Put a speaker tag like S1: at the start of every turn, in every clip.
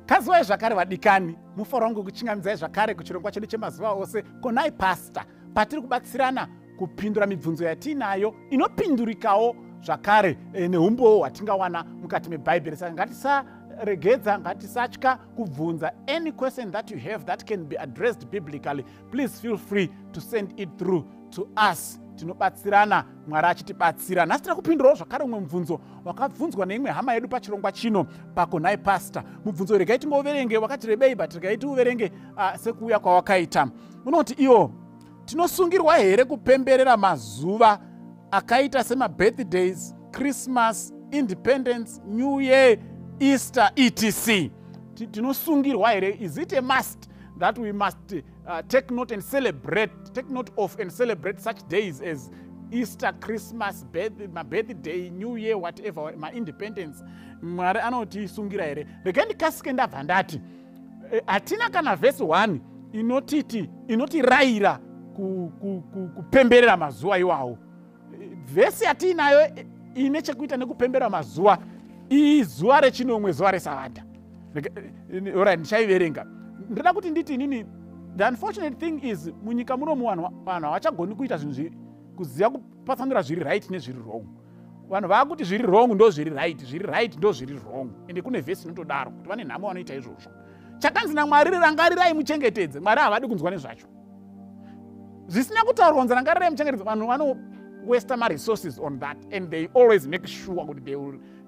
S1: Kaziwai zvakare vadikani, mufaro wangu kuchingamidzai zvakare kuchirongwa chedu chemazuva ose Konai Pastor, patiri kubatsirana kupindura mibvunzo yatiinayo inopindurikawo zvakare neumbowo hwatingawana mukati mebhaibheri. Saka ngatisaregedza, ngatisatya kubvunza. Any question that you have that can be addressed biblically, please feel free to send it through to us. Tinobatsirana, Mwari achitibatsira. Nhasi tiri kupindurawo zvakare umwe mubvunzo wakabvunzwa neimwe hama yedu pachirongwa chino paKonai Pastor. Mubvunzo, regai tingoverenge, wakati rebei, but regai tiuverenge sekuuya kwawakaita. Unoti iwo, tinosungirwa here kupemberera mazuva akaita semabirthdays, Christmas, Independence, New Year, Easter, etc? Tinosungirwa here? Is it a must that we must take note and celebrate, take note of and celebrate such days as Easter, Christmas, mabirthday, New Year, whatever, maindependence? Mwari anotisungira here? Regai ndikasike ndabva ndati hatina kana vhesi 1 inotiti, inotirayira kupemberera mazuva iwawo. Vhesi yatiinayo ine chekuita nekupemberera mazuva izuva rechinomwe, zuva resavadha. Alright, ndichaiverenga. Ndoda kuti nditi inini, the unfortunate thing is, munyika munomu vanhu havachagoni kuita zvinhu, kuziva kupatsanura zviri right nezviri wrong. Vanhu vaakuti zviri wrong ndo zviri right, zviri right ndo zviri wrong. Ende kune vhesi inotodaro kuti vane nhamo vanoita izvozvo. Chakanzi naMwari, "Rangarirai muchengetedze," Mwari havadi kunzwa nezvacho. Zvisina kutaurwa kunzi rangarirai muchengetedze, vanhu vanowasta maresources on that and they always make sure kuti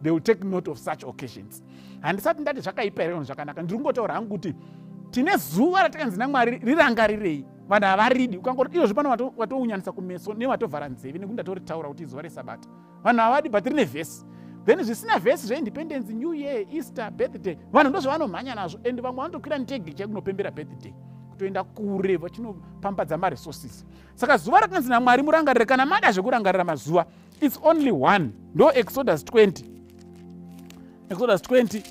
S1: they will take note of such occasions. Handisati ndati zvakaipa here kana zvakanaka. Ndiri kungotaura hangu kuti tine zuva ratakanzi naMwari, "Rirangarirei." Vanhu havaridi. Ukangoti izvozvo pano, watounyanisa kumeso newatovhara nzeve nekuti ndatoritaura kuti izuva resabata. Vanhu havadi, but rine vhesi. Then zvisina vhesi zveindependence, New Year, Easter, birthday, vanhu ndo zvavanomhanya nazvo. And vamwe vanotokwira ndege chaikunopembera birthday, kutoenda kure vachinopambadza maresources. Saka zuva rakanzi naMwari murangarire, kana mada zvekurangarira mazuva, it's only one, ndo Exodus 20, Exodus 20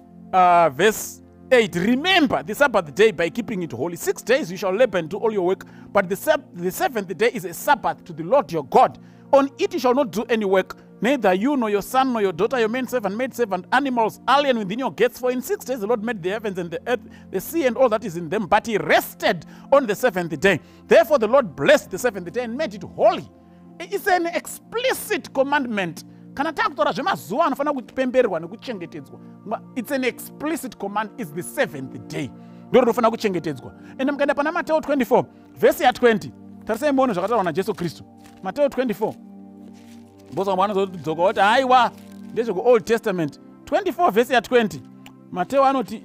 S1: verse 8: "Remember the Sabbath day by keeping it holy. 6 days you shall labor and do all your work, but the seventh day is a Sabbath to the Lord your God. On it you shall not do any work, neither you nor your son nor your daughter, your man servant, maid servant, animals, alien within your gates. For in 6 days the Lord made the heavens and the earth, the sea and all that is in them, but he rested on the seventh day. Therefore the Lord blessed the seventh day and made it holy." It's an explicit commandment. Kana taakutaura zvemazuva anofanira kupembererwa nekuchengetedzwa, it's an explicit command, is the seventh day, ndo rinofanira kuchengetedzwa. Ende mukaenda pana Mateo 24 vhesi ya20, tarisai muone zvakataurwa naJesu Kristu. Mateo 24, bosa vanozodzoka kuti haiwa, ndezvekuOld Testament. 24 vhesi ya20, Mateo anoti,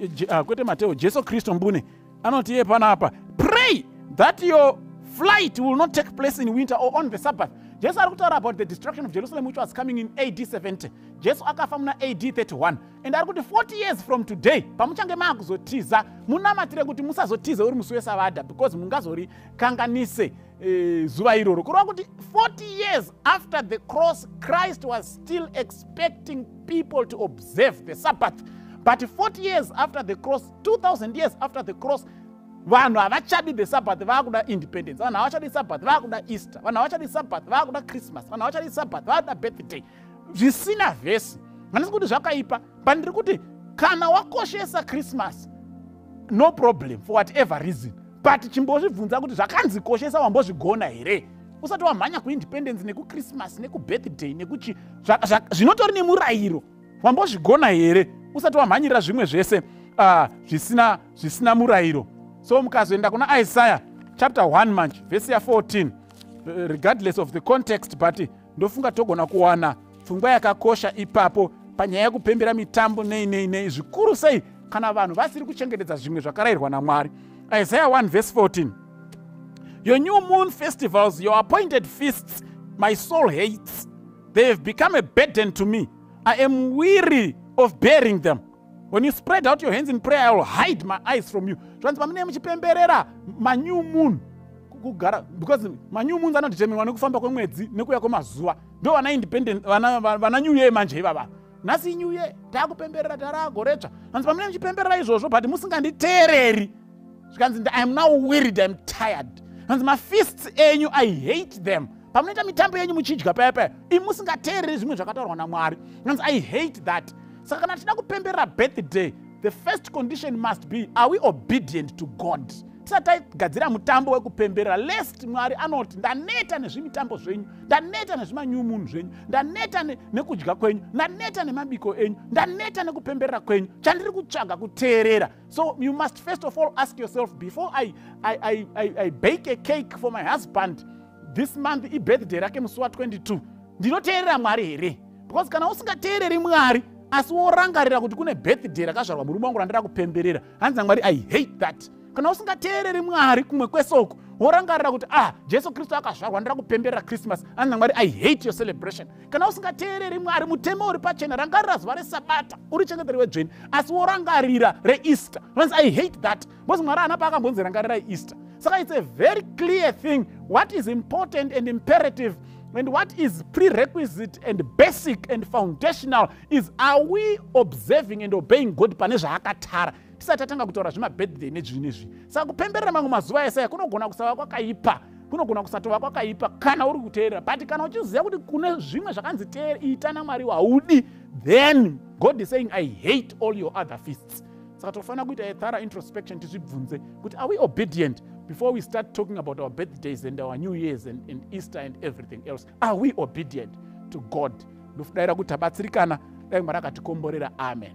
S1: kwete Mateo, Jesu Kristu mbune anoti iye panapa, "Pray that your flight will not take place in winter or on the Sabbath." Jesu ari kutaura about the destruction of Jerusalem, which was coming in AD 70. Jesu akafa muna AD 31, and ari kuti 40 years from today, pamuchange maakuzotiza, munamatire kuti musazotize uri musi wesavadha, because mungazorikanganise zuva iroro. Kureva kuti 40 years after the cross, Christ was still expecting people to observe the Sabbath. But 40 years after the cross, 2000 years after the cross, vanhu havachadi the Sabbath, vaakuda independence. Vanhu havachadi Sabbath, vaakuda Easter. Vanhu havachadi Sabbath, vaakuda Christmas. Vanhu havachadi Sabbath, vaakuda birthday zvisina vhesi. Handisi kuti zvakaipa, but ndiri kuti kana wakoshesa Christmas, no problem, for whatever reason, but chimbozvibvunza kuti zvakanzi koshesa wambozvigona here, usati wamhanya kuindependence, nekuChristmas, nekubirthday, nekuchi zvinotori nemurayiro. Wambozvigona here usati wamhanyirira zvimwe zvese zvisina murayiro? So mukazoenda kuna Isaiah chapter 1 manje, vhesi ya14, regardless of the context, but ndofunga togona kuwana pfungwa yakakosha ipapo panyaya yekupembera mitambo nei nei nei, zvikuru sei kana vanhu vasiri kuchengetedza zvimwe zvakarayirwa naMwari. Isaiah 1 verse 14: "Your new moon festivals, your appointed feasts, my soul hates. They have become a burden to me. I am weary of bearing them. When you spread out your hands in prayer, I will hide my eyes from you." Zvanzi pamunee muchipemberera manew moon, kugara, because manew moons anodeterminwa nekufamba kwemwedzi nekuuya kwemazuva. Ndo vana independent, vana New Year manje ivava. Nhasi New Year, taakupemberera taraagoretsva. Hanzi pamunee muchipemberera izvozvo but musinganditeereri, zvikanzi, "I am now wearied, I am tired." Hanzi mafeasts enyu, I hate them. Pamunoita mitambo yenyu muchidya paya paya, imi musingateereri zvimwe zvakataurwa naMwari, hanzi, "I hate that." Saka kana tichida kupemberera birthday, The first condition must be, are we obedient to God? Tisati tagadzira mutambo wekupemberera, lest Mwari anoti, "Ndaneta nezvimitambo zvenyu, ndaneta nezvimanew moon zvenyu, ndaneta nekudya kwenyu, ndaneta nemabiko enyu, ndaneta nekupemberera kwenyu. Chandiri kutsvaga kuteerera." So you must first of all ask yourself, before I bake a cake for my husband this month, ibirthday rake musi wa22, ndinoteerera Mwari here? Because kana usingateereri Mwari, asi worangarira kuti kune birthday rakazvarwa murume wangu randira kupemberera, hanzi Mwari, "I hate that." Kana usingateereri Mwari kumwe kwesoko, worangarira kuti, "Ah, Jesu Kristu akazvarwa, ndira kupemberera Christmas," hanzi Mwari, "I hate your celebration." Kana usingateereri Mwari, mutemo uri pachena, "Rangarira zuva reSabata urichengeteri wedzvene," asi worangarira reEaster, vanzi, "I hate that," because Mwari haana paakambonzi rangarirai Easter. Saka it's a very clear thing what is important and imperative and what is prerequisite and basic and foundational is, are we observing and obeying God pane zvaakatara, tisati tatanga kutaura zvemabirthday nezvinhu nezvi? Saka kupemberera mamwe mazuva esaya kunogona kusava kwakaipa, kunogona kusatova kwakaipa kana uri kuteerera. But kana uchiziva kuti kune zvimwe zvakanzi ita naMwari haudi, then God is saying, "I hate all your other feasts." Saka tofanira kuita a thorough introspection, tizvibvunze kuti, are we obedient before we start talking about our birthdays and our new years and Easter and everything else? Are we obedient to God? Ndofudayira kuti tabatsirikana. Dai Mwari akatikomborera. Amen.